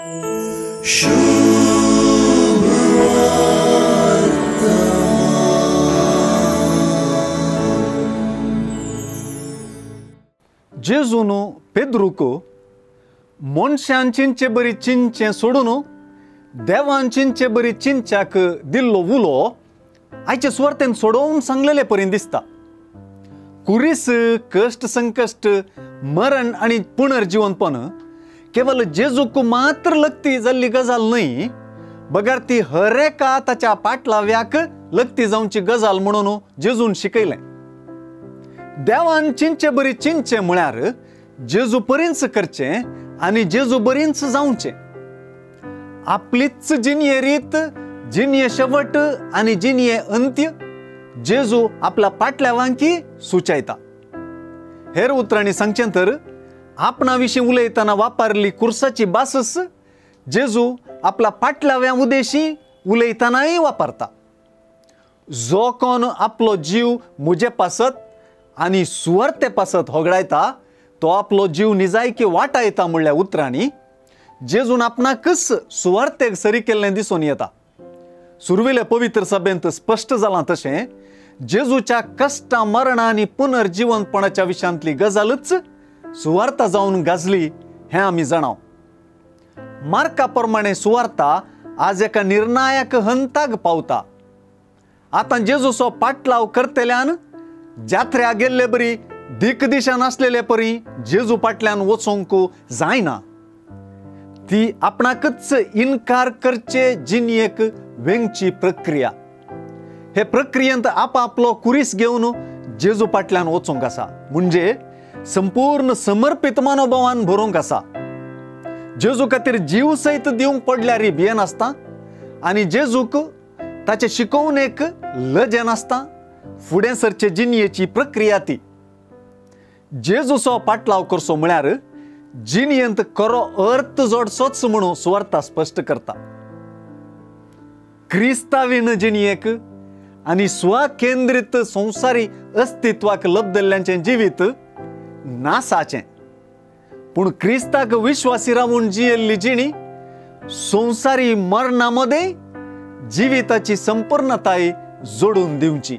जेजून पेद्रूक मनशान चिंचे बरी चिंचें सोडून देवान चिंचे बरी चिंच्याक दिल्लो उलो आयचे सुवार्तेन सोडोवन सांगलेले परी दिसता. कुरीस कश्ट संकश्ट मरण आनी पुनर्जीवनपण केवल जेजूक मात्र लगती जाल्ली गजाल न्हय, बगर ती हर एका ताच्या पाटलाव्याक लगती जावची गजाल म्हणून जेजून शिकयलें. देवान चिंचे बरी चिंचे म्हळ्यार जेजू परींच करचें आनी जेजू बरींच जावचें. आपलीच जिणये रीत, जिणये शेवट आनी जिणये अंत्य जेजू आपल्या पाटल्यावांकी सुचायता. हेर उतरांनी सांगचें तर आपणा विशीं उलयतना वापरली कुर्साची भासच जेजू आपल्या पाटलाव्या उदेशी उलयतनाय वापरता. जो कोण आपलो जीव म्हजे पासत आनी सुवार्ते पासत होगडायता तो आपलो जीव निजायकी वाटायता म्हणल्या उतरांनी जेजून आपणाकच सुवार्तेक सरी केल्लें दिसून येता. सुरवेले पवित्र सभेंत स्पश्ट जालां तशें जेजूच्या कश्टां मरणां आनी पुनर्जीवनपणाच्या विशयांतली गजालच सुवार्ता जावन गाजली हें आमी जाणाव. मार्का प्रमाणे सुवार्ता आज एका निर्णायक हंताक पावता. आतां जेजूचो पाटलाव करतल्यान जात्र्या गेल्ले बरी दिक दिशा नासलेले परी जेजू पाटल्यान वचोंक जायना. ती आपणाकच इनकार करचे जिणयेक वेंगची प्रक्रिया. हे प्रक्रियेंत आपापलो कुरीस घेवन जेजू पाटल्यान वचोंक आसा, म्हणजे संपूर्ण समर्पित मनोभावान भरोंक आसा. जेजू खातीर जीव सयत दिवंक पडल्यार भियेनासता आनी जेजूक ताचे शिकोवणेक लजेनासता फुडें सरचे जिणयेची प्रक्रिया ती. जेजूचो पाटलाव करचो म्हळ्यार जिणयेंत खरो अर्थ जोडचोच म्हणून सुवार्ता स्पश्ट करता. क्रिस्तावीन जिणयेक आनी स्वकेंद्रीत संवसारी अस्तित्वाक लब्दल्ल्यांचें जिवीत नासाचें, पूण क्रिस्ताक विश्वासी रावून जियेल्ली जिणी संवसारी मरणा मदें जिविताची संपूर्णताय जोडून दिवची.